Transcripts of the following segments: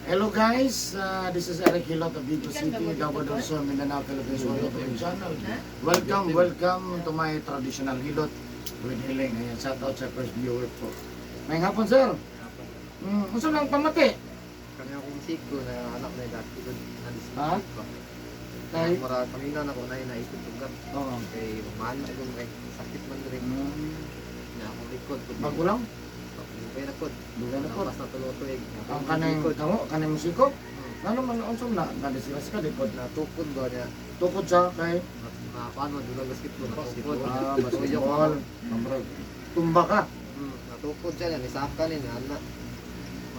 Hello guys, this is Eric Hilot of Vigo City, Davao del Sur, Mindanao, Philippines, World YouTube channel. Welcome, welcome to my traditional hilot with healing. Ayan, shout out sa first viewer po. May hapon, sir. Unsa lang pamati? Kami akong siko na anak na dati ko na Ha? ko. Kay Mura pamina na ko na naikot ugat kay mahal na ko kay sakit man diri na akong likod pud. Bago lang, Dugay na pod. dugay na po. Lampas na tulo tuig. Ang kanang kamo, kanang musiko. Ngano man unsa na nadisgrasya ka likod? Natukod ba niya? Tukod sa kay Na paano dulang basketball natukod. Ah, basketball. Mamrag. Tumba ka. Natukod siya niya nisaka ni niya anak.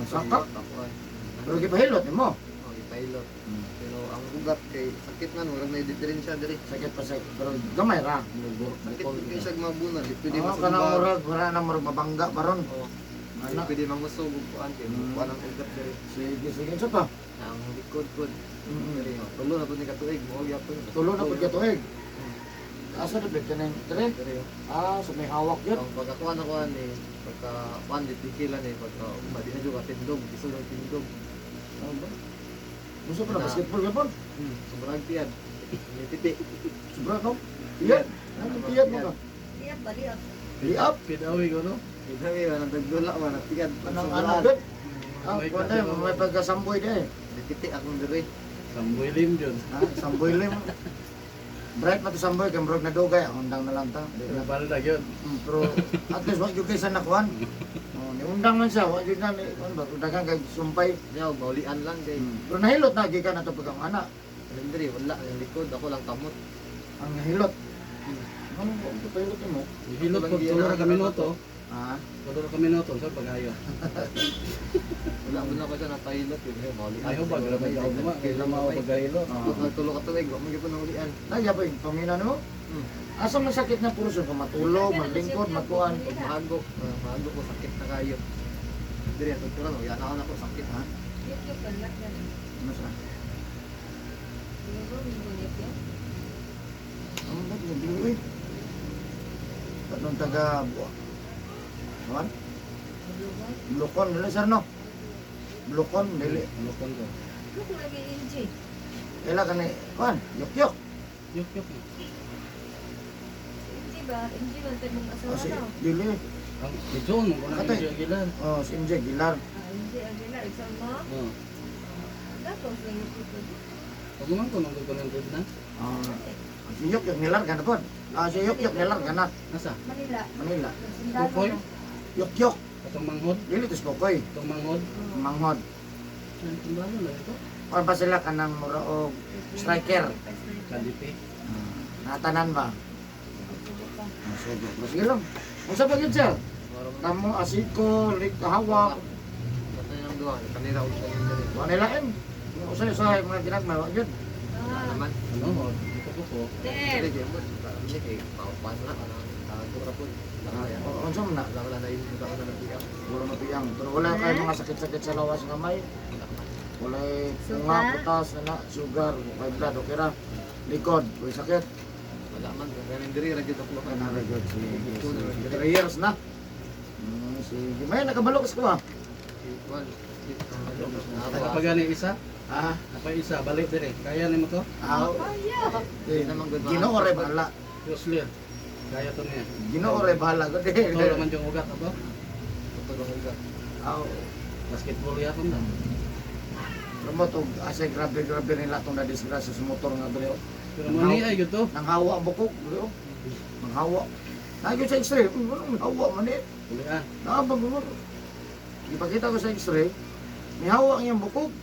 Saka. Takuan. Pero gipahilot nimo. Oh, ipahilot. Pero ang ugat kay sakit man murag may diferensya diri. Sakit pa sa pero gamay ra. Sakit pud kay siya mabuna, di pwede Oh, masugba. kanang murag wala na murag mabangga baron. Oh, di Ana. pwede mangusog ug kuan kay kuan ang ugat diri. Sige, sige. Unsa pa? Na ang likod pod diri. Oh, tulo na pud ni katuig, mao gyapon. Tulo na pud ka tuig. Asa na ba kanang dire? Diri. Oh. Ah, so may hawak yun. Ang pagkakuan ako ani, pagka kuan di pikilan eh, pagka ugma di na jud ka tindog, bisan ang tindog. Ano ba? Gusto pa na basketball ka po? Sobrang tiyad. Nititi. Sobra ka? Tiyad. Ano tiyad mo ka? Liap ba, liap? Liap. Pidawi ko, no? Kinawi ba nang dagdula ba nang tiyad. Anong ano gud? Ah, kuwan na, may pagkasamboy di eh. Nititi akong diri. Samboy lim yun. Ha, samboy lim. Bright pa to samboy kay murag nadugay, ang undang na lang ta. Di na. Balda yun. Pero at least wa gyud kay sa nakuan. Oh, niundang man siya, wa gyud na ni kuan ba, daghang kay sumpay. Niya og maulian lang kay Pero nahilot na gikan na to pagkang anak. kaning diri wala ang likod ako lang kamot. Ang nahilot. Ano ba ang pahilot mo? Hilot po, tulo ra kami noto. Ah, Tulo ra kami noto, sa pag-ayo. Wala mo na ko siya napahilot yun eh, maulian. Ayaw ba, grabe ka ugma. Kaya mao pag-ahilot. Oh. Nagtulo ka tuig, wa man gyud po ulian. Nagya pa yung pamina no? Asa man sakit na puro siya matulog, maglingkod, magkuan. Pag maago, maago ko sakit na kayo. Diri ang tugturan, uyan ako na ko sakit ha. YouTube ba, lahat na. Ano sa? Siguro, linggo liap yan. Ano ba yung blue eh? Tatlong taga buwa. Buwan? Maglugay. Blukon, dili sir no? Blukon, dili. Lukon ko. Ano kung lagi NJ? Ila ka ni, kuan, yok-yok. Yuk, yuk. NJ ba? NJ ba? Tayo mong asawa Oh, si, daw. dili. Ang si John, mo na Katay. yung Aguilar. Oh, si MJ Gilar. Ah, NJ Aguilar. Isang mo? Oh. Tapos lang yung people. Pag man ko nung ko ng good na. Ah, si yok yok nilar ka na pod. Ah, si yok yok nilar ka na. Nasa? Manila. Manila. Nagsundalo Kukoy? na. Yok yok. Katong manghod? Dili tos kokoy. Katong manghod? Manghod. Ay, tumbalo na ito. Kuan pa sila kanang mura og striker. Kadipi. Natanan ba? Nagsubo pa. Ah, sige. Sige lang. Unsa pa gyud sir? Kamo asiko, lik hawak, Katay nang duha, kanira og kanin diri. wa nilain. Usay-usay mga ginagmay wa gyud. Wala Ah, naman. Ano? Oh, dito ko ko. TM. Diri kay mo, ni kay paupan na ana tago ra pud. Ah, unsa man na? Wala wala na yung wala na nabiyang. Wala mapiyang. Pero wala kay mga sakit-sakit sa lawas nga may. Wala man. Walay Sugar? nga putas na sugar, high blood, okay ra. Likod, way sakit. Wala man kanin diri ra gyud ako. Kanara gyud sige. Sige. 3 years na. Sige. May nakabalo ka sa kuha. Si Juan. Kapag isa, Ah, apa isa, balik dire. Kaya nimo to? ah. Kaya. Eh, Ginoo ray bahala. Yuslir. Kaya to niya. Ginoo ray bahala gud. Ito naman yung ugat ato. Tutog ang ugat. Aw, Basketball yapon na. remote og asay grabe grabe nila tong nadisgrasya sa motor nga diri. Oh. Pero mo niya gyud to. Nanghawa ang bukog diri. Oh. Nanghawa. Nagyod sa x-ray, nanghawa man eh. Ulian. Naabag mo. Ipakita ko sa x-ray, nihawa ang iyang bukog.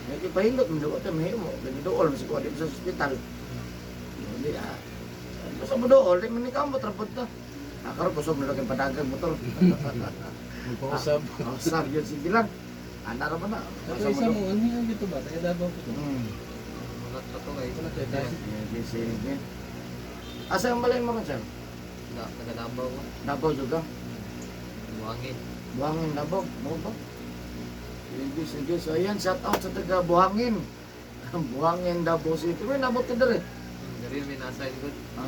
May pahilot, mo tayo mahimo. Ganyan dool, masig ko sa ospital. Hindi ah. Basta mo dool, di man ikaw mo, trapod ta. Ah, karon kusog na lang padagang motor. Magpausab. Oh, sab yun, sige lang. Ana ra ba na? Pero Basta isa mo mo, ano yung dito ba? Taga Davao ko to. Wala pa to kay. Wala tayo tayo. Sige, sige. Asa ang balay mo kan, sir? Na taga Davao ko. Davao juga. Buhangin. Buhangin Davao, mo ba? Sige, sige. So ayan, shout out sa taga Buhangin. Buhangin Davao City. Uy, nabot ka dere. Diri may nasa likod. Ah,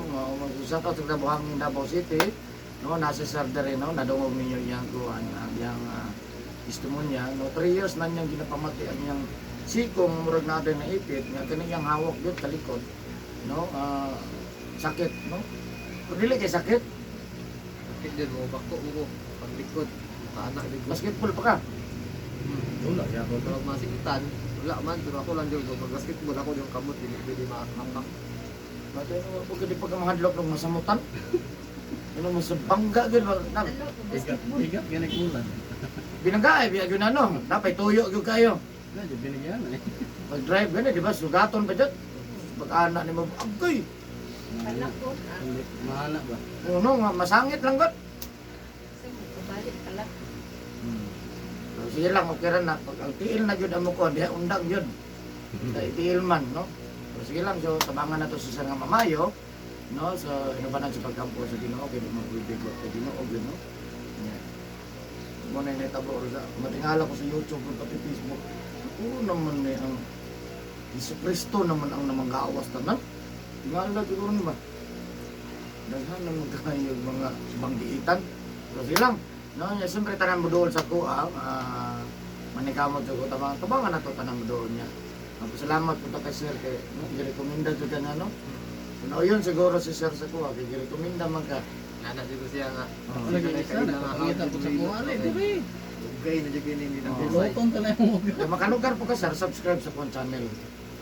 mao man. So, shout out sa taga Buhangin Davao City. No, nasa sir dere no, nadungog ninyo iyang kuan, ang iyang Testimonya, no, 3 years na niyang ginapamati ang niyang sikong murag na na ipit nga kani iyang hawak gyud talikod, no, sakit, no. Pero dili kay sakit, Sakit din mo bako mo ko paglikod. Mukaanak din ko. Basketball pa ka. Wala yapon Pero masikitan, wala man pero ako lang jud mag basketball ako yung kamot dili dili makapak. Batay mo po di pa ka mahadlok ng masamutan. Ano mo sa bangga gyud ba? Na, Ano ko Igat, basketball. igat ganit ulan. binangga ay biya gyud na no. Napay tuyo gyud kayo. Na, di binigyan eh. Pag drive gani di ba sugaton pa jud. Pag ana nimo agay. Anak ko. Ah, Hindi, Mahana ba? Ano nga masangit lang gud. Sa mo kabalik pala. So, sige lang okay ra na pag ang tiil na gyud amo ko diha undang gyud. Sa tiil man no. So, sige lang so tabangan na to sa nga mamayo no so inubanan sa pagkampo sa Ginoo kay di mo pwede ko sa Ginoo gyud no. Yeah. Mo na initabo ro sa matingala ko sa YouTube ug pati Facebook. Oo naman ni ang Jesu Kristo naman ang namanggawas tanan. Tingala siguro ni ba? Daghan naman kayo mga banggiitan. So silang, no, ya, siyempre tanan mo dool sa kuha, manikamot sa kuha, tabang, tabangan na to tanan mo dool niya. Salamat po ta kay sir kay no, girekomenda jud ka nga no. No, yun siguro si sir sa kuha kay girekomenda man ka. Nana jud ko siya nga. Oh. Lagi isa, nagpapangita po sa kuha. Ali, diri. Ugay na jud kini Oo. ni Loton ka na yung uga. Kaya makalugar po ka sir, subscribe sa kong channel.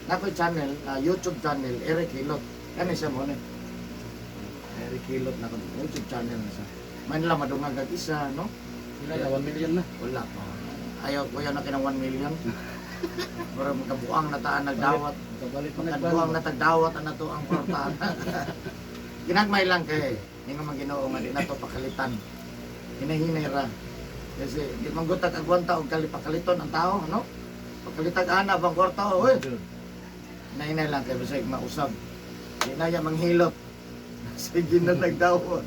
Nakoy channel, YouTube channel, Eric Hilot. Kani siya mo ni. Eric Hilot na kong YouTube channel na siya. Manila madungag ag isa, no? Wala na, 1 million na. Wala pa. Ayaw ko yan na kinang 1 million. Pero magkabuang na taan nagdawat. Kabalik pa Magkabuang nagbalot. na tagdawat na to ang kwarta. Ginagmay lang kay nga man Ginoo nga di na to pakalitan. Hinahinay ra. Kasi di man gutag agwanta og kalipakaliton ang tao, no? Pakalitag ana bang kwarta oy. Hinahinay lang kay bisag mausab. Di na ya manghilot. Sige na nagdawat.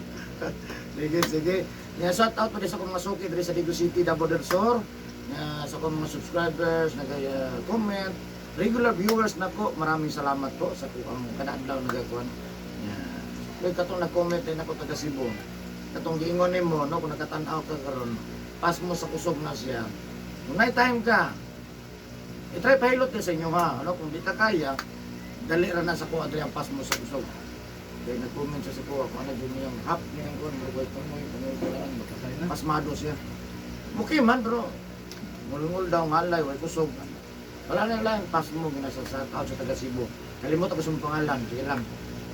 Sige, sige. Nga shout out po sa akong mga suki diri sa Digo City, Davao del Sur. Nga sa akong mga subscribers, nag-comment, regular viewers na po, maraming salamat po sa kuang kada adlaw nagakuan. Nga. Kay katong nag-comment din ako taga Cebu. Katong giingon nimo no kung nakatan-aw ka karon, pas mo sa kusog na siya. Kung night time ka, i-try pilot din sa inyo ha. Ano, kung di ka kaya, dali ra na sa kuha diri ang pas mo sa kusog. Kaya nag-comment siya sa kuha kung ano dyan yung half niya yung kuha, murag pangoy, pangoy, pangoy, Patay na. pasmado siya. Okay man, pero ngulngul daw ngalay, way kusog. Wala na lang, pas mo ginasa sa out sa taga Cebu. Kalimot ako sa mong pangalan, sige lang.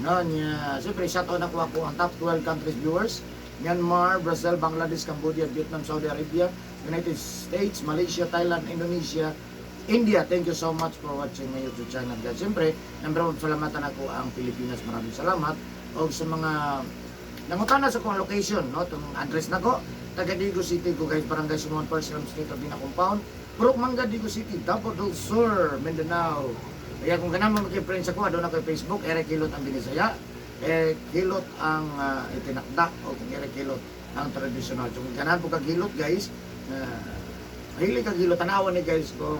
No, niya, siyempre, shout out na ko ako ang top 12 countries viewers. Myanmar, Brazil, Bangladesh, Cambodia, Vietnam, Saudi Arabia, United States, Malaysia, Thailand, Indonesia, India. Thank you so much for watching my YouTube channel, guys. Siyempre, number one, salamatan ako ang Pilipinas. Maraming salamat. O sa mga nangutana sa kong location, no, itong address na ko, taga Digo City ko guys, Barangay Sumuan First Ram Street, Urbina Compound, Purok Mangga, Digo City, Davao del Sur, Mindanao. Kaya kung ganun mo makiprint sa ko, doon ako Facebook, Eric Hilot ang Binisaya, Eric Hilot ang itinakda, o kung Eric Hilot ang traditional. So kung ganahan po kag hilot guys, hilig kag hilot, tanawan ni guys kung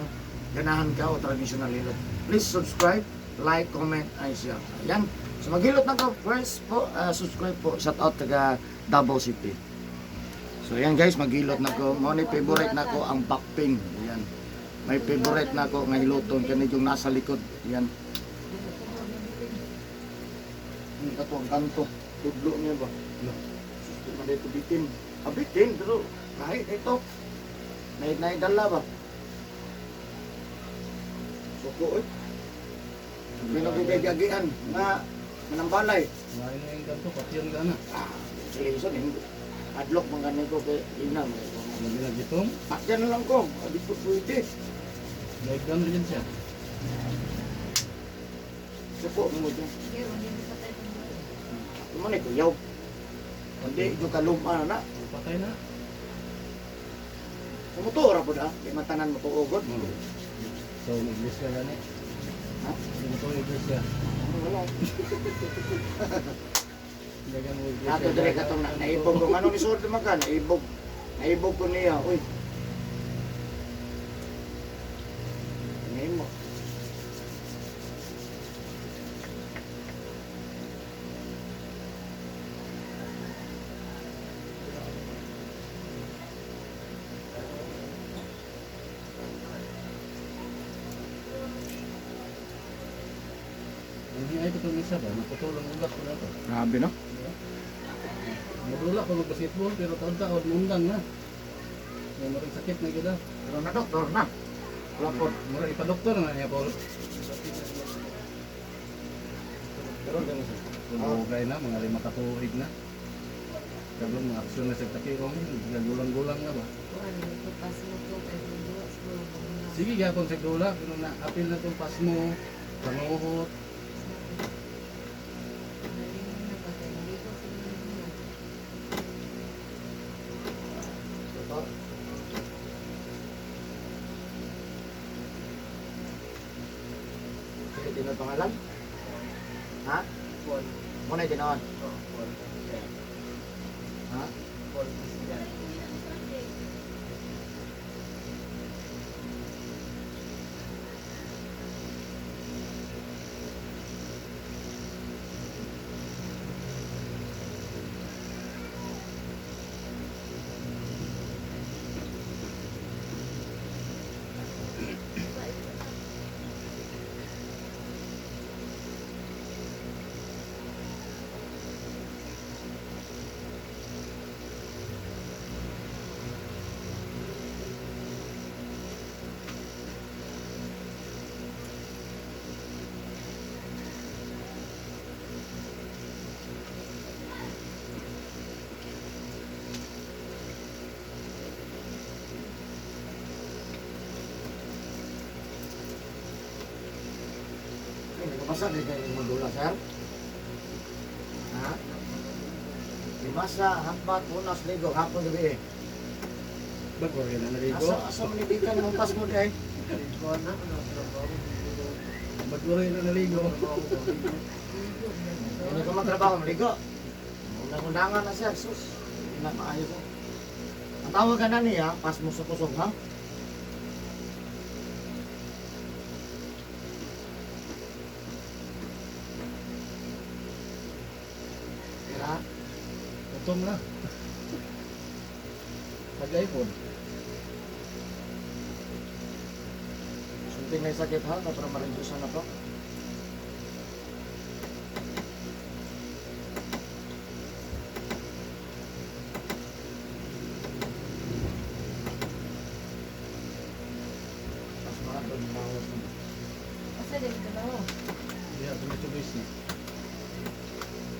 ganahan ka o traditional hilot. Please subscribe, like, comment, and share. Ayan. So maghilot na ko first po, subscribe po, shout out taga Davao City. So ayan guys, maghilot na ko. Mo ni favorite na ko ang back pain. Ayan. May favorite na ko nga hiloton kani yung nasa likod. Ayan. Ang kato ang kanto. Tudlo niya ba? Di man dito bitin. Ah, bitin pero kahit ito. Naidala ba? Suko eh. Pinagugagagian nga manambalay. Lain na yung kanto, patyon ka na. Ah, seryoso din. Adlock man gani ko kay ina mo. Lagi na gitong. Pakyan na lang ko. Adi ko pwede. Breakdown rin siya. Suko mo dyan. Sige, wala na patay ng buhay. Tuman eh, kuyaw. Hindi, yung kaluma na. Patay na. Sumutuo ra po na. Di matanan mo tuugod. So, iglesia gani. Ha? Hindi mo iglesia. Wala. Dagan mo iglesia. Ato dire katong na, naibog ko. Ano ni Sword man ka? Naibog. Naibog ko niya. Uy. Ngayon mo. Hindi ay ito misa ba? Naputulong ugat ko na to. Grabe no? Madula ko mag-basketball pero taon-taon mundang na. May maring sakit na gila. Pero na doktor na. Wala po. Mura ipa-doktor na niya Paul. Pero ganun siya. Tumugay na, mga 5 ka tuig na. Karon mga aksyon na sa takiong, gagulang-gulang na ba? Kuan ito pas mo to kay duwa siguro mga Sige, gapon sa dula, pero na apil na itong pas mo, panguhot. Nalingon na ba kay ligo siguro na. Doktor. Sige, tinod pangalan? Ha? Paul. Muna yung tinuod. Oh, Paul Christian. Ha? Paul Christian. Ay, nagkabasa di kayo magdula, sir? Ha? Limasa, hampat, unas, ligo, hapon gabi eh. Bago rin na naligo. Asa, asa manibigan mong pas mo di ay? Ko na ano trabaho. Bago rin na naligo. Trabaho ko. Ligo na. Hindi ko magtrabaho, maligo. Unang-unangan na sir, sus. Hindi na maayos eh. Ang tawag ka na niya, pas mo sa kusog, ha? Tira, Gutom na. Pag-iPhone. Sunting na yung sakit ha, para ma-reduce na to. Mas mga doon, bawas na. Asa din ka ba? Yeah, sa Mitsubishi.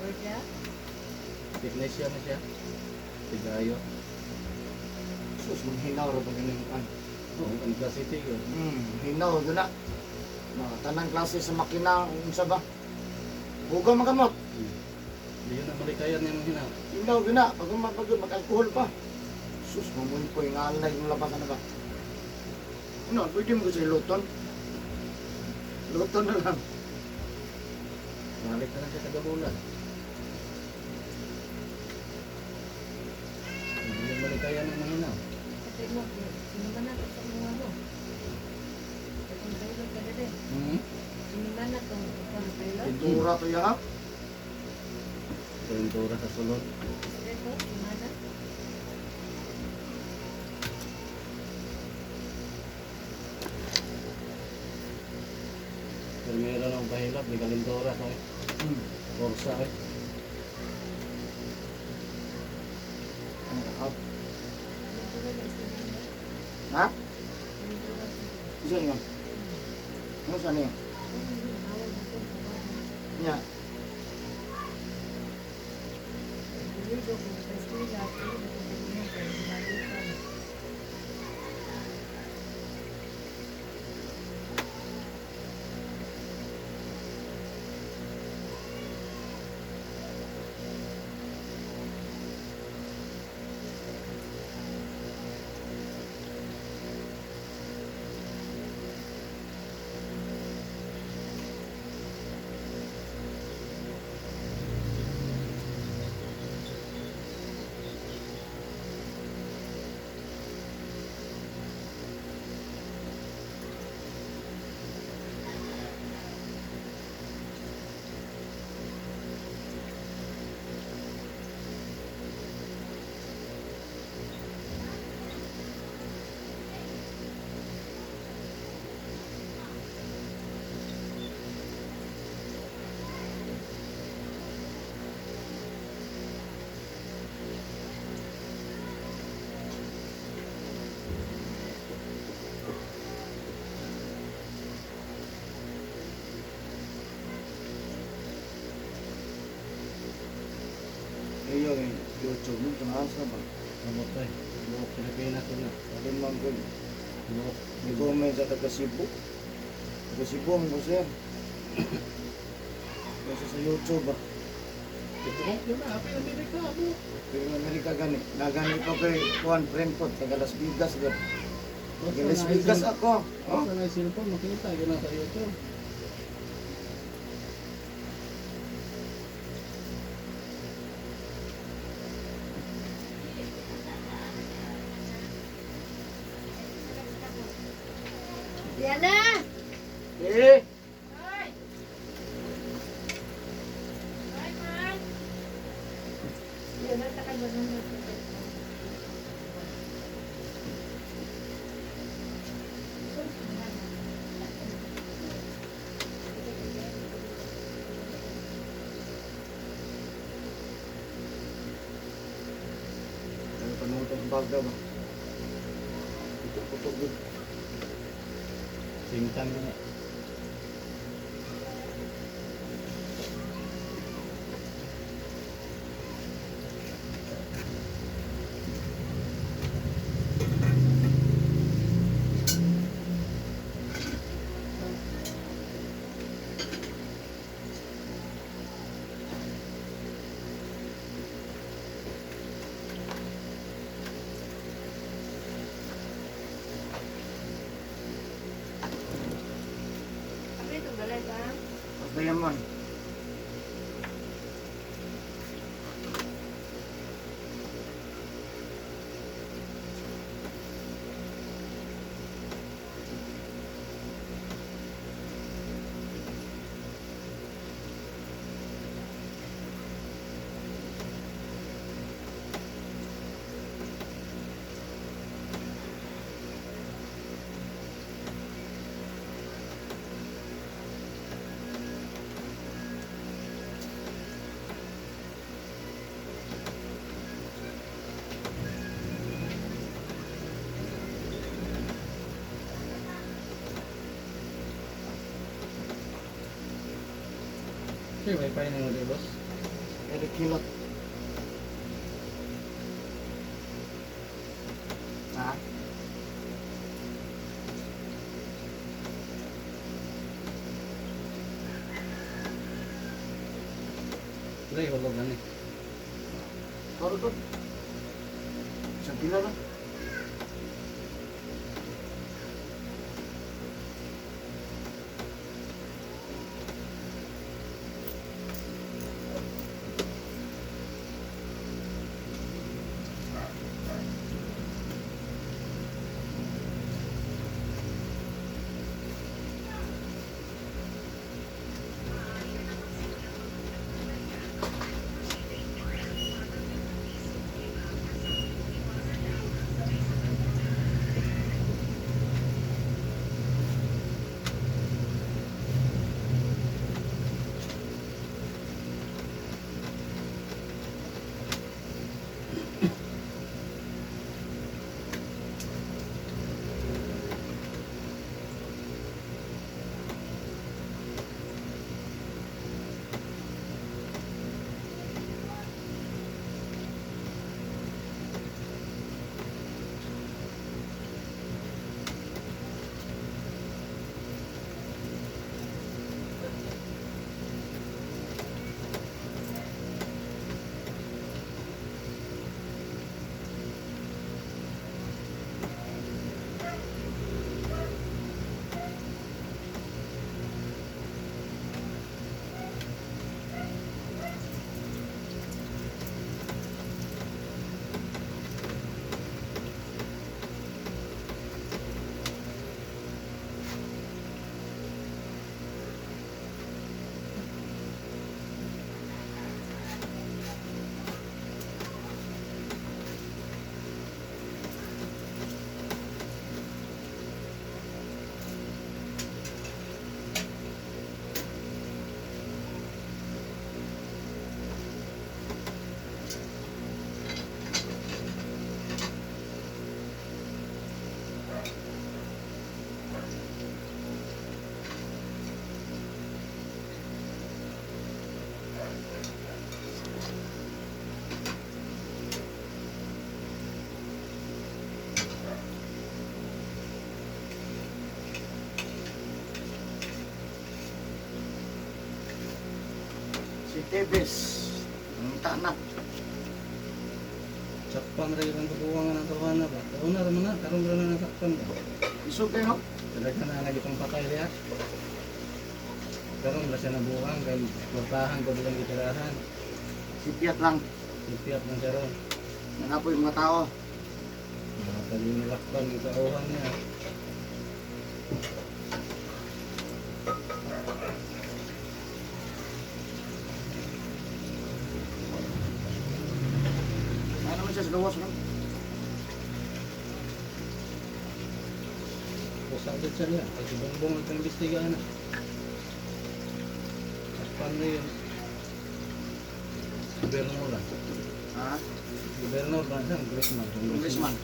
Work ya? Technician na siya. Tigayo. Sus, manghinaw ra ba ganun ang Oo, ang City yun. Hinaw doon na. Mga tanang klase sa makina, unsa ba? Hugaw magamot. Hindi yun ang malikayan niya mga hinaw. Hinaw doon na. Pag umapag mag-alcohol pa. Sus, mamuhin ko yung alay yung labasan na ba? Ano, pwede mo kasi luton. Luton na lang. Balik na lang siya taga-bulan. Hindi yun malikayan ng mga hinaw. Kasi mo, sino man na to sa mga ano? Itong taylor ka dere. Hmm? Sino man na tong itong taylor? Pintura to ya. Pintura sa sulod. Ito, sino na? Pero meron akong pahilap, may kalintura ko eh. Korsa eh. Ano ka? Pintura na isa din ba? Ha? Pintura sa Isa niyo? Ano sa niyo? Awag na to. Nya. Ligo ko sa eskwela, pero natutulungan ko, balikan. YouTube mo, kung asa ba? Abot eh. Buok Pilipinas yun na. Alin man ko. Buok. Ni-comment sa taga Cebu. Taga Cebu ang ko sir. Kasi sa YouTube ba? Ito na, happy na Amerika mo. Pero Amerika gani. Nagani ko kay Juan friend ko, taga Las Vegas. Gani. Taga Las Vegas ako. Oh, Oh. sa na cellphone makita yun na sa YouTube. Diana! Eh! Ay! Ay, man! Diana, takal ba nung Ano pa nung itong baga ba? Putok-putok yun. Same time din eh. Apa itong balay ba? Basta yan man. Okay, wifi na mo boss. Eric Hilot. Ha? Dai hulog na ni. Toro to. Isang kilo lang. Teves. Nangita na. Sakpan rin ang tukuha nga ng tawana ba? Una raman na, karon ra na nasakpan ba? Isog kayo no? Talaga na lagi pang patay niya. Karon ra siya nabuang kay kwartahan ko bilang gitirahan. Sipiat lang. Sipiat man siya ron. Nangapoy mga tao. Mga talinilakpan yung tauhan niya. Ano naman siya sa gawas no? Usapit siya niya. Kasi bongbong ang imbestigahan na. Sakpan na yun. Gobernador lang. Ha? Gobernador ba siya? Congressman. Congressman.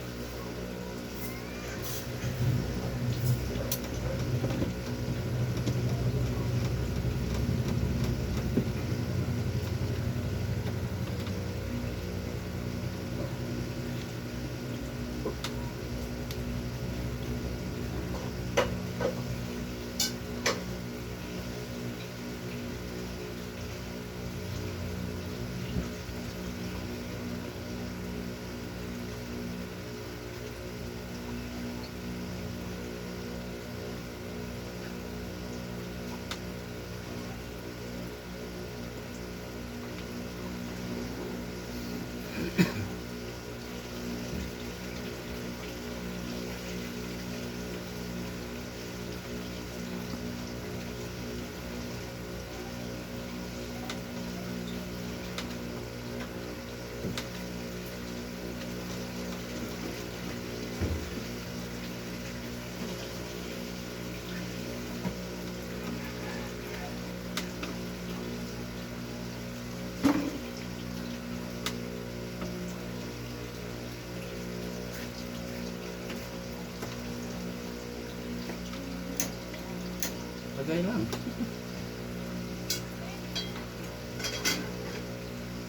Tagay lang.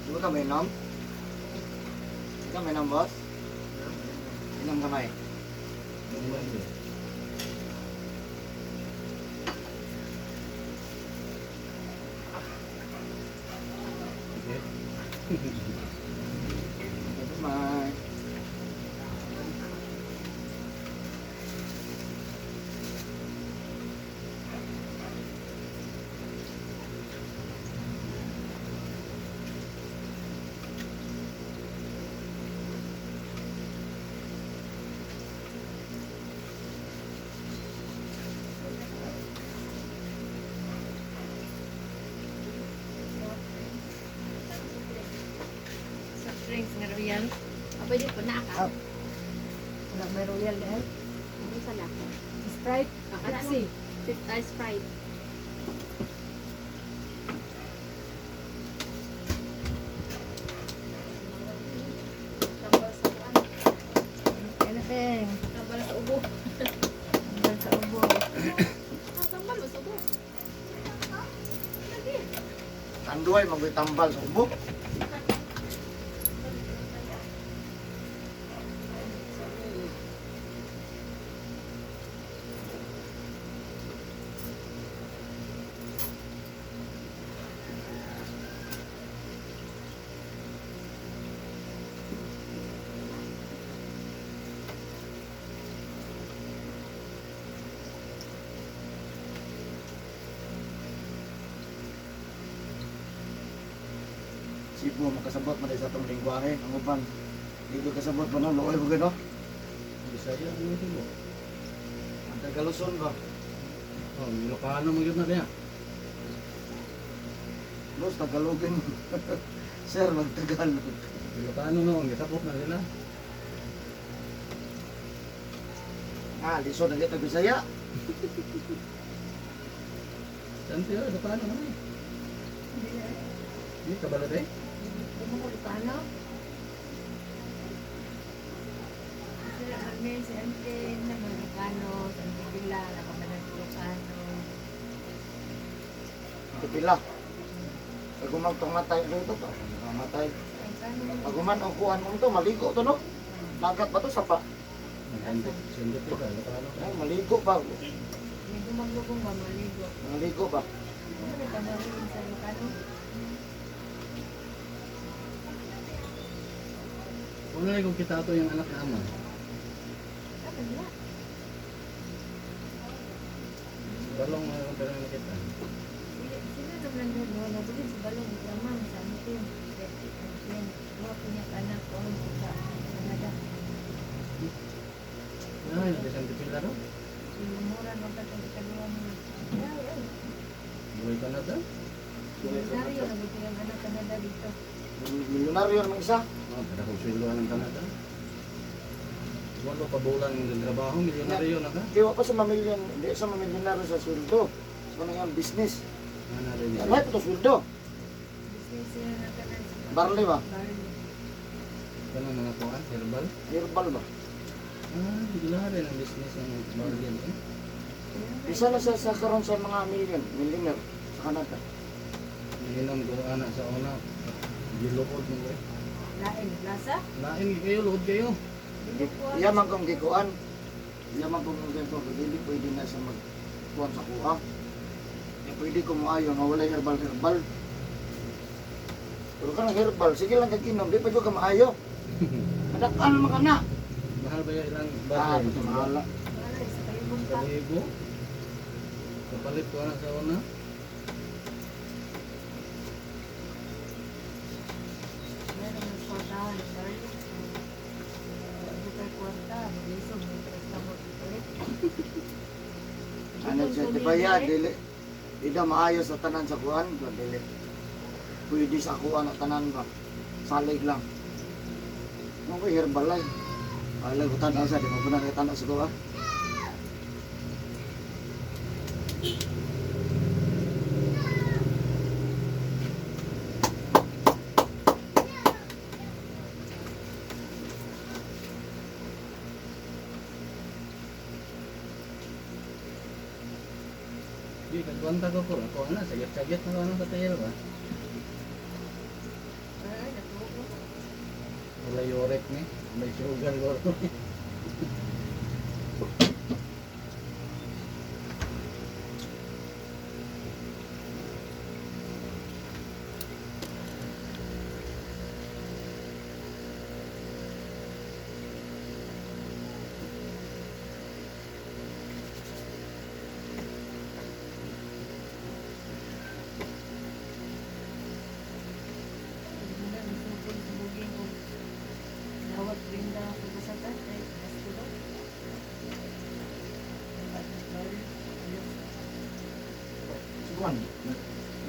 Di ba ka may inom? Ikaw may inom, boss? Inom kamay. Okay. Bye. Soft drinks nga royal. Ah, pwede po na ka. Ah. Wala may royal dahil. Ano sa lako? Sprite. Ah, Pepsi. Sprite. Tambal sa kuan. Anything. Tambal sa ubo. Tambal sa ubo. Ah, tambal ba sa ubo? Lagi. Tanduay, magitambal sa ubo. Cebu, makasabot man sa atong lingwahe. Ang uban, di ko kasabot pa no, luoy mo gano. Bisaya, ano ito mo? Ang Tagaluson ba? Oh, Ilocano mo yun na niya. Los, Tagalogin. Sir, magtagalog. Ilocano no, ang gisabot na sila. Ah, lisod na kita Bisaya. Saan siya? Ilocano naman eh. Hindi, kabalo eh. Hindi mo ko Ilocano. Sila kami, si Ante, na mga Ilocano, si Ante Pila, nakamanang Ilocano. Pila. Pag umagtong matay dito to, matay. Pag uman ang kuan mo to, maligo to no. Dagat ba to sapa? Sende pila, Ilocano. Ay, maligo ba? May gumaglubong ba, maligo. Maligo ba? Ano na tabahin sa Ilocano? Wala kung kita ato yung anak na ama. Ah, wala. Balong na lang pero nakita. Sila naman lang doon, nabili sa balong lamang sa atin. Atin, mga punya anak ko sa Canada. Ay, bisan pila ro. Si Mura no ka sa ikaduha mo. Ay, ay. Buhay Canada. Milyonaryo na buti ang anak Canada dito. Milyonaryo naman isa. Oh, kada kong sweldo ng Canada. Walo pa bulan ng trabaho, milyonaryo na ka. Di wa pa sa mamilyon, di sa mamilyonaryo sa sweldo. Sa kanang business. Ano rin Ano ito sweldo? Business sila ng Canada. Barley ba? Barley. Kano mga kuan, herbal. Herbal ba? Ah, bigla rin ang business ng bargain eh. Isa na siya sa karon sa mga million, millionaire sa Canada. Inom ko ana sa una. Giluod mo eh. Lain, lasa? Lain kayo, luod kayo. Iya man kong gikuan. Iya man kong gikuan. Dili pwede na sa magkuan sa kuha. Di pwede ko moayo nga walay herbal herbal. Pero kanang herbal, sige lang kag inom, di pa jud ka maayo. Madakan man ka na. Mahal ba yung ilang Ah, bargain? ito mahala. Wala, isa kayo mong pa. Kalibo. Kapalit ko ana sa una. Meron ng kwartahan ng barley. Hindi tayo kwarta, mag-isog, may prestamo ulit. Ano siya, di ba ya, dili. Di daw maayo sa tanan sa kuan, ba dili. Pwede sa kuan at tanan ba. Salig lang. Mo ko herbal ay. Alay ko tanaw sa di mo na tanaw sa kuan. Di kagwanta ko ko. Ako ana, sagyat-sagyat na ko ana sa tail ba. Ay, natuwa ko. Wala yorek ni. May sugar ko. Hindi na, nasugod, sumugin ko. Dawat brinda ako kasatan, ay, mas ko daw. Si kuan.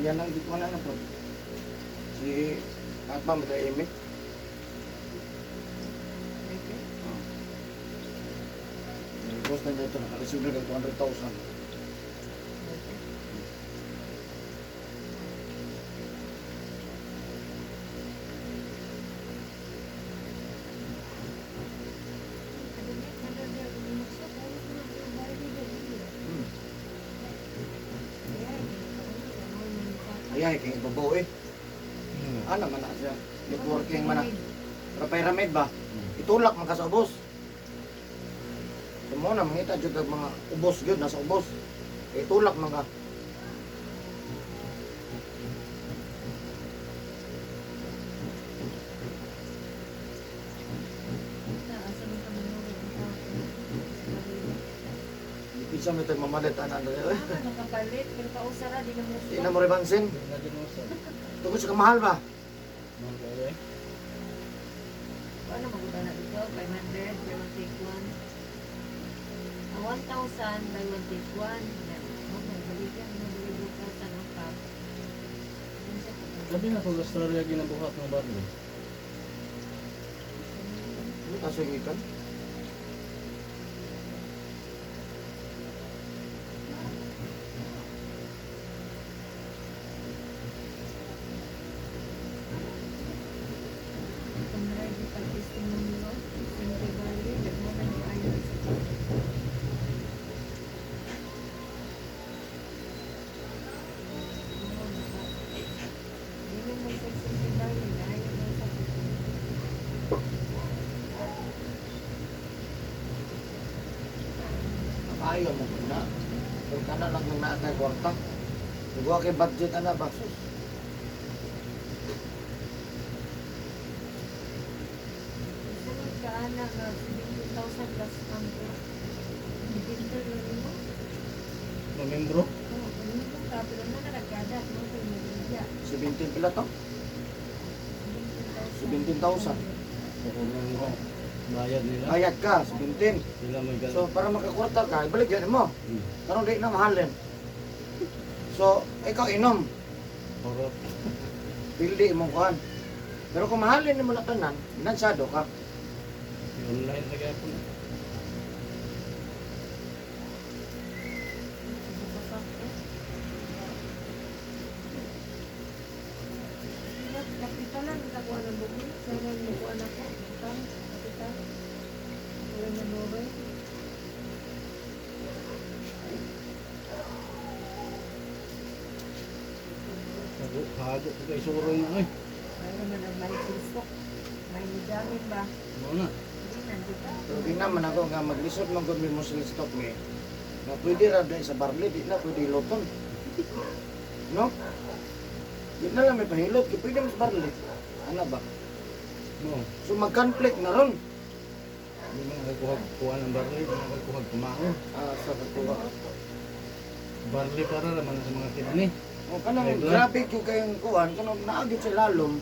Yan ang gikuan na po. Si at ba mo tayo imi? Okay. Oh. Boss na dito naka-receive na ng 200,000. Ay, kay ibabaw eh. Ano man na siya? Networking man na. Pero pyramid ba? Itulak man ka sa ubos. So mo na mangita jud ang mga ubos gyud nasa ubos. Itulak man ka. Isa mo tayo mamalit ana dere. Eh. Nakapalit, pero pausara, di na mo Di na mo rebansin. Di na din mo sa. Tungkol sa kamahal ba? Mahal kayo eh. Ano magutan na dito? 500, buy one take one. Ang 1,000, buy one take one. Oh, nagbalikan, nabili 2,000 ang pack. Ano siya? Sabi na kung Australia ginabuhat ng barley. Ano kaso yung ikan? Kung ready pag-testing mo nyo, simple barley, daghanan ng iron sa pack. Dili mo sa simple barley, ayaw mo sa Ayaw mo ko na. Kung kana lang yung naa kay kwarta. Nagawa kay budget ana ba? Sus. Ana nga 17,000 plus number. Depende lang nimo. Mamembro. Oo, ganun ka, pero na nagkada, no, kay Maria. 17 pila to? 17,000. So kung ang bayad nila. Bayad ka, 17. Sila may So para makakwarta ka, ibalik yan mo. Karon di na mahalin. So, ikaw inom, Horot. pildi imong kuan. Pero kung mahalin nimo na tanan, binansado ka. Online na kaya po. Kapital lang, nakakuha ng buko. Sana nakuha na ko. Utang, kapital. Wala na nore. Hago, hago. Ito isurong na ay. Ay naman ang may Facebook. May nidamin ba? Mo na. Hindi, nandito. Pero di naman ako nga maglisod man gud mi mo stock mi. Nga pwede ra dahil sa barley, di na pwede hiloton. No? Di na lang may pahilot, kay pwede mo sa barley. Ano ba? Mo. So mag-conflict na ron. Di man nakakuha kuha ng barley, di man nakakuha kumaon. Ah, sa kakuha. Barley para naman sa mga kidney. O kanang High blood. grabe gyud kayong kuan, kanang naa gyud sa lalom.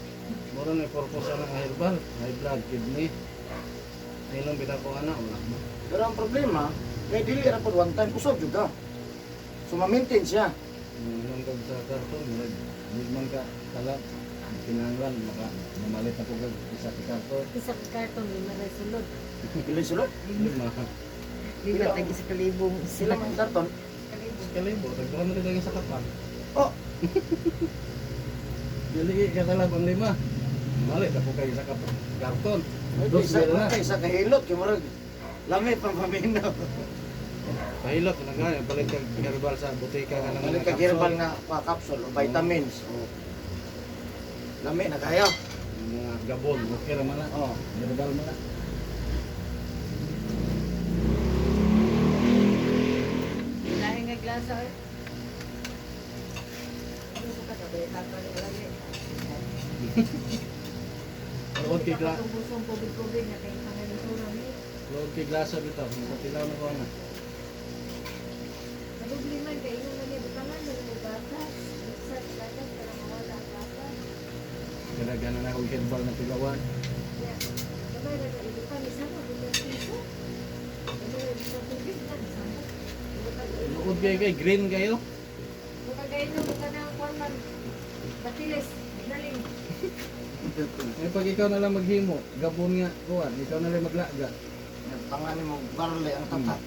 Mura na purpose ang herbal, high blood, kidney. Inom bitaw ko ana wala mo. Pero ang problema, kay dili ra pod one time usab jud ka. So ma-maintain siya. Inom kag sa karton, murag di man ka talak kinahanglan maka mamalit ako kag isa ka karton. Isa ka karton, lima na sulod. Dili sulod. Lima. Lima, tag isa kalibong. Sila man karton. Kalibong. Kalibo, tagduhan na rin sa kapan. Oh, Dili ka talab ang lima. Malit ako kay isa ka karton. ay, Dos isa mil na. kay isa kahilot kay murag lami pang paminaw. Pahilot na gani, palit kag herbal sa botika ka ng Balik mga ka herbal kapsol. nga pa capsule o vitamins o lami na kayo. Mga gabon, okay ra man na. Oh. Herbal man na. Dahil nga glasa eh. Ano ka ka ba? Tatlo lagi. Load kay gla Katubusong kubig-kubig na kay pangalusura ni. load kay glasa bitaw, sa tilaw na ko na. Nagubli man kay ingon lagi butangan na mo gatas. Sa gatas para mawala ang gatas. Kadaghanan na akong herbal na tilawan. Yeah. Sabay na ibutan ni sama butan piso. Ano sa tubig na sama. Load kay kay green kayo. Buka kayo no buka na ang kuan man. Batilis, ginaling. Eh pag ikaw na lang maghimo, gabon nga kuan, ikaw na lang maglaga. Pangalan mo barley ang tatak.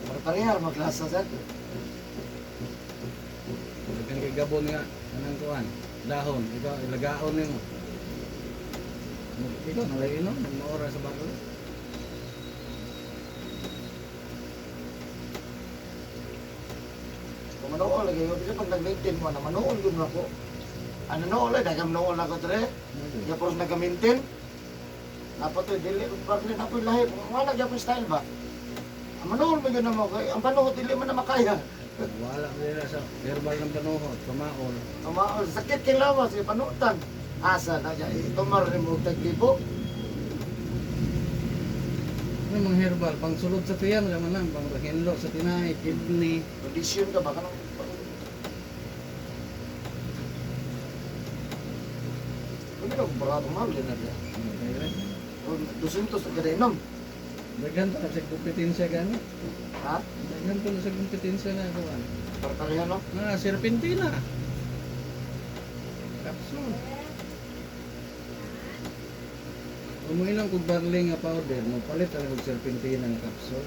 Pero parehar maglasa sir. Daghan kay gabon nga anang kuan, dahon, ikaw ilagaon nimo. Ikaw na lang inom, maora sa barley. Kung manool lagi yo bisa pag nag-maintain mo na manool gyud ako. Ano nool ay dagam nool ako tre. Ya pros nag-maintain. Dapat to dili barley na po lahi. Wala gyapon style ba? Ang manool mo gyud na mo kay ang panuhot dili man na makaya. Wala nila sa herbal ng panuhot, pamaol. Tumaol sakit kay lawas kay panutan. Asa na ya tumar ni mo taglibo. Ano mga herbal, pang sulod sa tiyan, wala man lang, pang hinlo sa tinay, kidney. Kondisyon ka ba kanang Kami na barato mahal din na diya. 200 sa kada inom. Daghan pa na sa kompetensya gani. Ha? Daghan pa na sa kompetensya na kuan. Para pareha no? Ah, serpentina. Kapsul. Umuinom kog barley nga powder, mo palit ang og serpentina nga kapsul.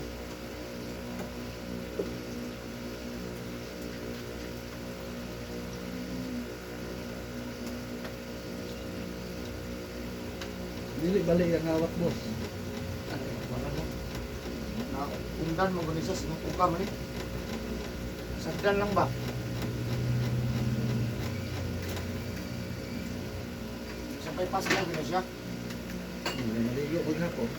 Dili bali ang hawak, boss. Ay, wala na. Na undan mo gani sa sinutuka man eh. Sagdan lang ba? Sa bypass lang gina siya. Hindi maligo pag hapon.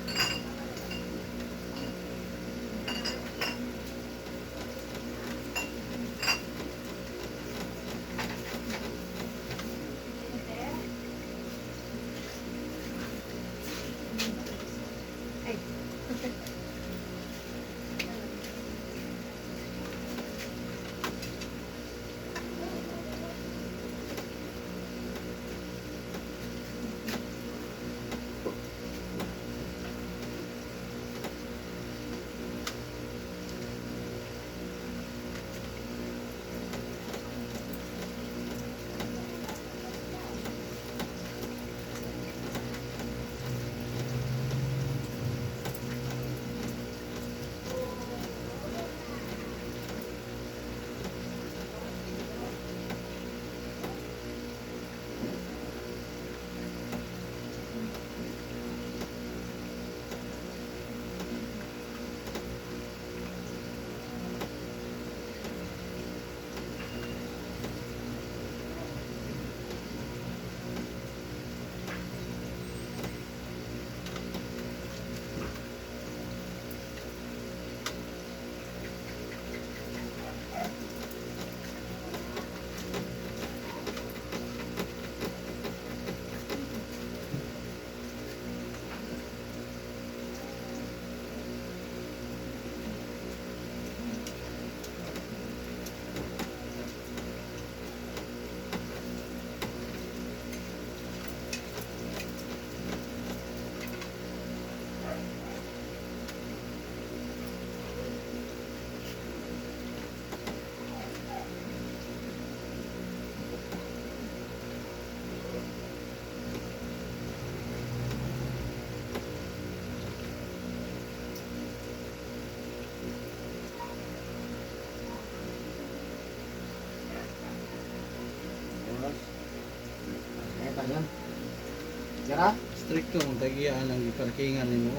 Stricto mong tagiyaan ang giparkingan nimo.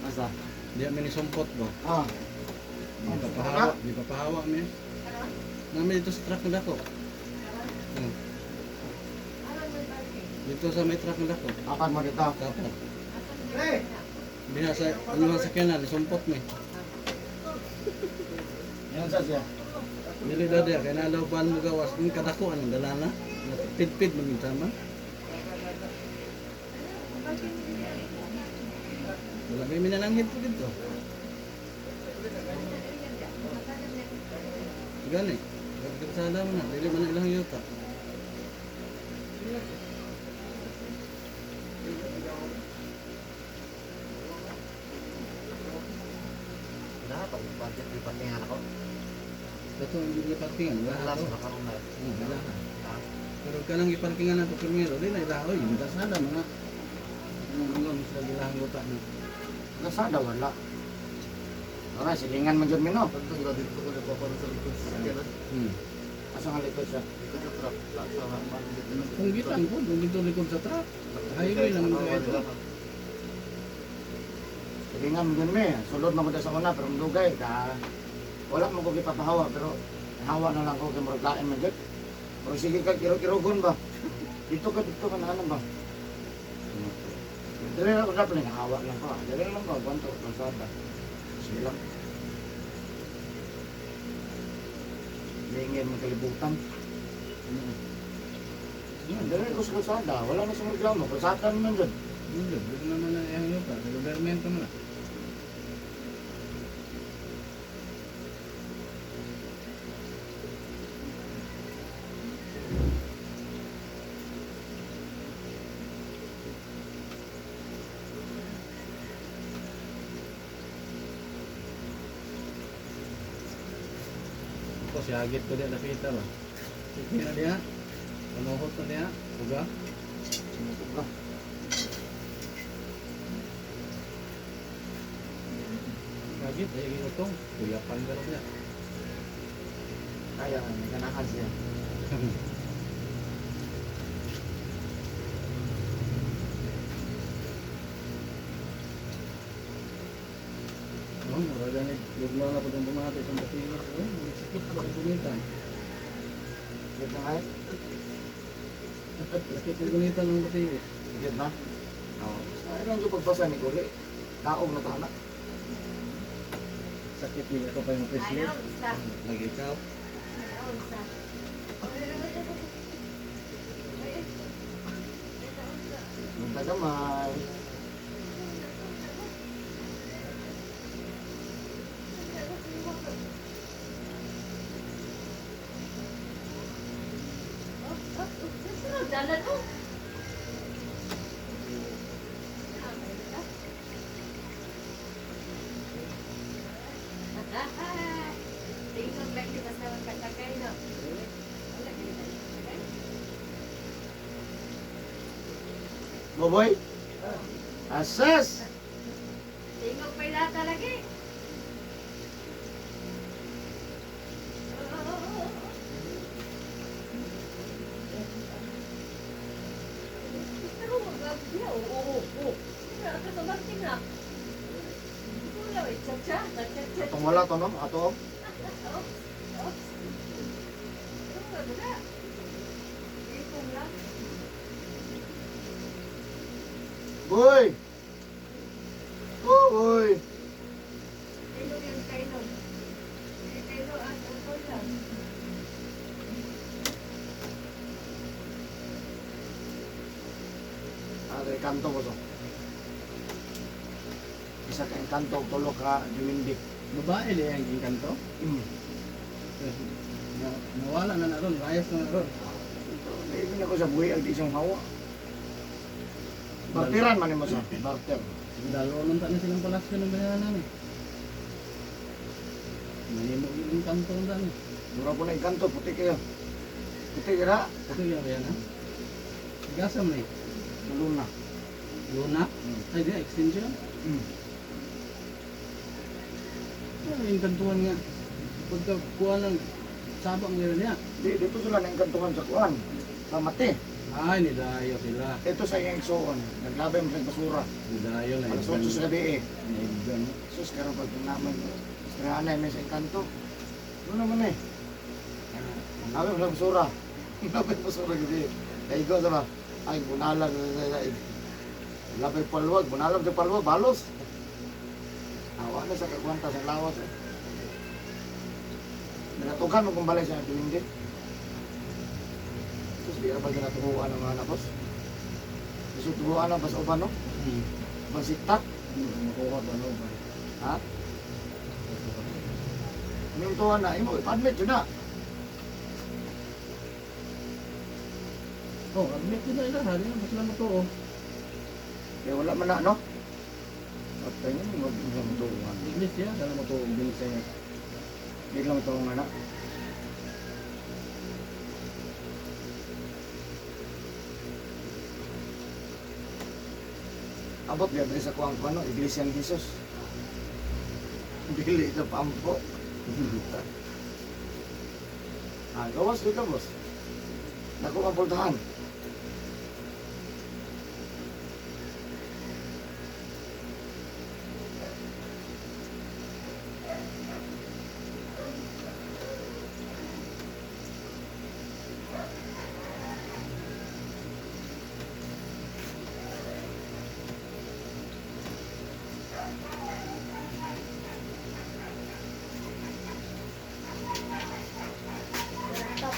Asa? Di mi ni sumpot ba? Ah. Di papahawa mi. Nami dito sa truck na dako. Dito sa may truck na dako. Akan mo dito. Kapat. Diha sa ano sa sakyanan, sumpot mi. Yan sa siya. Dili daw diha kay nalaw ban mo gawas ang kadako anong dala na. Pidpid man yung tama. Wala may minananghid po dito. Gani. Pagkasala mo na, dili man na ilang yuta. Na, pag budget di patingan ako. Ito ang hindi parkingan, wala Wala to. sa nakarong na. Wala. Pero kanang giparkingan na to primero, di na ilaho, yung kasada mga. Ano mga sila ilang yuta na. Lasada wala. Ora silingan man jud mino. Pagtong grabe dito ko nagpaparo sa likod sa sakyanan. Asa nga likod siya? Likod sa truck. Lahat sa mga Kung gitan ko, kung dito likod sa truck. Highway lang man kaya ito. Silingan man jud mi. Sulod man ko sa una pero dugay ka. Wala man ko gipapahawa pero hawa na lang ko kay murag lain man jud. Pero sige ka kirog-kirogon ba. Dito ka na ano ba. Dili na ko dapat hawa lang ko. Dili lang ko kwanto kalsada. Sige lang. Lingin man kalibutan. Dili ko sa kalsada, wala na sa reklamo. Kalsada man jud. Hindi, dito naman na iyang yuta. Sa gobyerno man na. Ko si Agit ko diya napita ba. Sige na diya. Panuhot na diya. Uga. Sumutok ka. Agit ay utong. Kuyapan ka rin niya. Kaya may ganahan siya. Oh, mura gani lugma na pud ang bumati sa batingis. Oh, sakit pa ang gunitan. Sakit na ay? Sakit ang gunitan ng batingis. Sakit na? Oo. Ay lang yung pagbasa ni Guli. Daog na tana. Sakit ni ako pa yung preslip. Ayaw, isa. Lagi ikaw. Ayaw, isa. Munta gamay. Dala to. Tingnan lang kita sa magkasakay, no? Wala kita sakay. Boboy? Assess! Tingog pa lahat talaga eh. Pero mag-abya, oo. Nakakatabang na. Wala eh, cha-cha, cha-cha. Itong wala to no? Ato? Oops, oops. Ano ba wala? Ipong lang. Boy! Boy! Kainog yung kainog. Eh, kainog at upo lang. Ah, kay kanto ko to. Isa ka engkanto, tulo ka diwindik. Babae diya ang engkanto. Nawala na na ron, layas na na ron. Naibig ako sa buhi ang di isang hawa. Barteran man mo sa barter. Dalawa man ta na silang palasyo ng bayaran namin. Mahimo yung engkanto na ni. Mura po na engkanto, puti kayo. Puti kira, Ito yung bayan ha. Gasa mo eh. luna. Luna. Ay di, extension. Ay, engkantuhan nga. Pagka kuha ng sabang meron niya. Di, dito sila na engkantuhan sa kuan. Sa mate. Ay, nidayo sila. Ito sa iyang igsuon, naglabay mo sa basura. Nidayo na. Alas 8 sa gabi eh. Naigdan. Sus, karon pag naman, Estrana, may sa kanto. Ano naman eh? Nabi mo sa basura. Nabi mo basura gabi. Kaigo sa ba? Ay, bunalag. Labay palwag, bunalag sa palwag, balos. Awa na sa kagwanta sa lawas. Eh. Nagatugan mo kung balay sa tuwing. Sus, di ba ginatuhuan ng mga nakos? Isutuhuan ang bas uban, no? Basiktak. Makuha ba no? Ha? Yung tuwa na, imo, admit yun na. Oh, admit yun na ila. Hali na, sila mo to oh. Eh, wala man na, no? At ayun, wag mo lang tuwa. English siya, sana mo to binisaya. Hindi lang tuwa na. Abot, biya sa kuwang kuwan, no? Iglesia ni Jesus. Dili sa pampo. Ah, gawas dito, boss. Naku, ang pultahan. Laptop.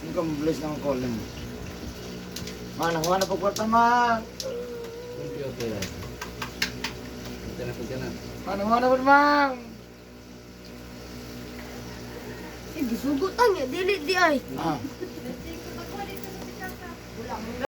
Yung kang bless ng calling mo. Manang, wala pa kwarta, man. Computer yan. Ito na po na. Manang, wala pa, man. Eh, gisugot ang dili di ay. Ah. Wala.